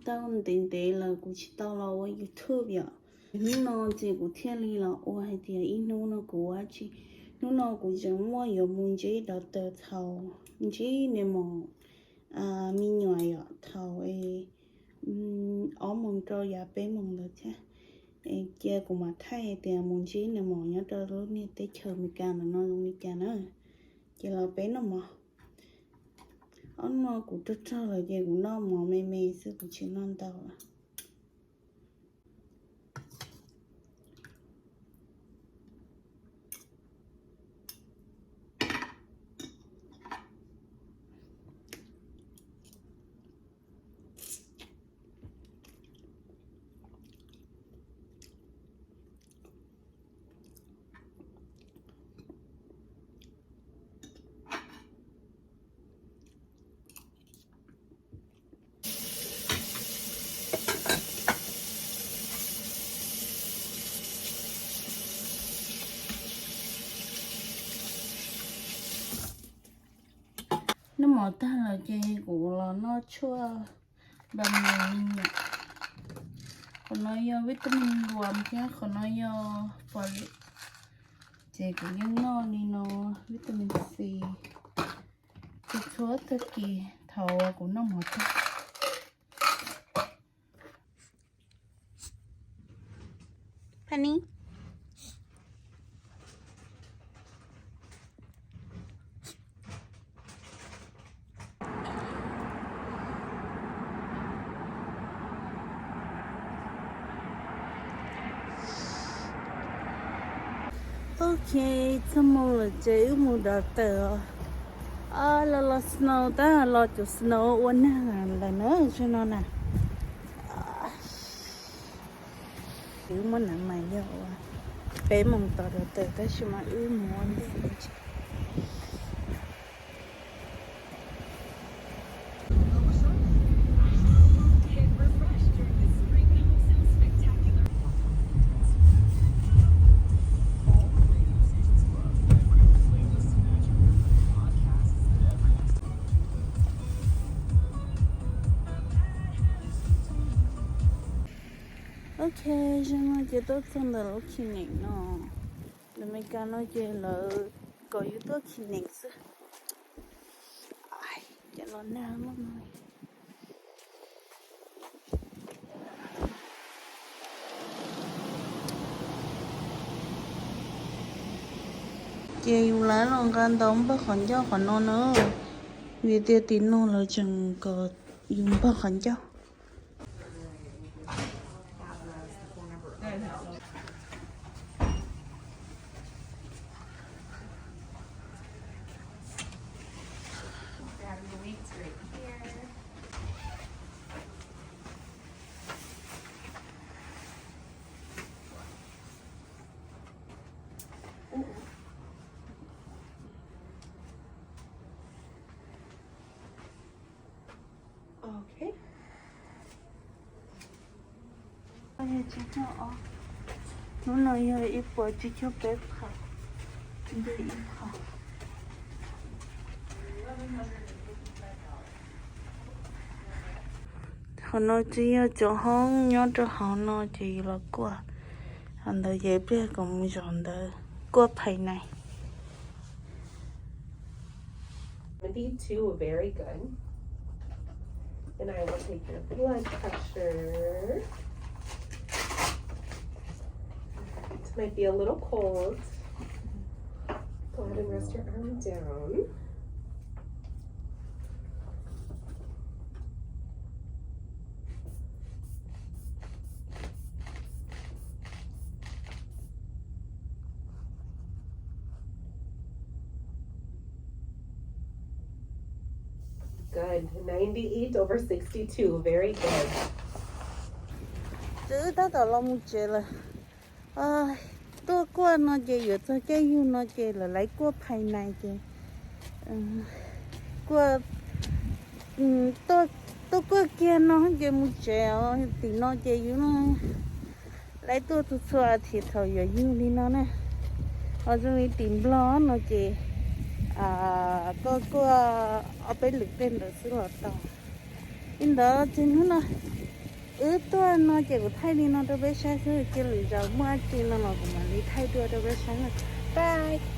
Tau ntev ntev lawm kuv tsis tau los ua YouTube yom. Hnub no ces kuv thiaj li los ua hais tias ib hnub no kuv ua dab tsi. Hnub no kuv tseem muaj yuav mus ntsib doctor thaum ntsib nws mus me nyuam yom, thaum ob moos rau yav peb moos ntawd thiab. Cia kuv mam thaij hais tias mus ntsib nws mus nyob rau lub niag teb chaws Amelikas ntawm no zoo li cas na. Ces los peb noj mov. Ob no kuv rog rog lawm ces kuv noj mov me me xwb, kuv tsis noj ntau lawm. Noj mov tag lawm ces kuv los noj tshuaj bam me. Qhov no yog vitamin luam thiab qhov no yog folic. Ces kuv yeej noj li no, vitamin C, txhua txhua tag kis thaum kuv noj mov tag. Pha ni. Ok, txog moo lawm ces wb mus dov tawm os. Los los snow tab los cov snow ua nag lawm na, tsuag no na. Wb muab nav mais yog ua peb moos tos dov tawm tab sis mas wb mus ua ntej. Ok, zoo no ces tuaj txog ntawm lub clinic no. Lawv Meskas no ces lawv kom yus tuaj clinic xwb. Cov los nag loj no. Ces yus lawv los nqa ntawv npog qhov ncauj qhov no na, vim tias tim no lawv tseem kom yus npog qhov ncauj. Hnub no yog ib puas tsib caug peb phav, ib phav. Qhov no tsis yog cov hoob nyob rau hauv no ces yus los kuaj. Hov ntawd ces pliag kom mus zaum ntawd kuaj phais nais. Seventy-two, very good. And I will take your blood pressure. It might be a little cold. Go ahead and rest your arm down. Good. Ninety-eight over sixty-two. Very good. Ces wb tab tom los mus tsev lawm. Tuaj kuaj no ces yuav txog caij yug no ces lawv laiv kuaj phais nais ces kuaj, tuaj kuaj kiag no ces mus tsev os. Tim no ces yus laiv tuaj txhua txhua athiv thaum yuav yug li no na. Ho zoo li tim Nplog no ces koj kuaj ob peb lwm tej ntawd xwb los tau. Li ntawd ces hnub no wb tuaj no ces kuv thaij li no rau peb saib xwb, cia lwm zaus muaj dab tsi no los kuv mam li thaij dua rau peb saib na. Bye.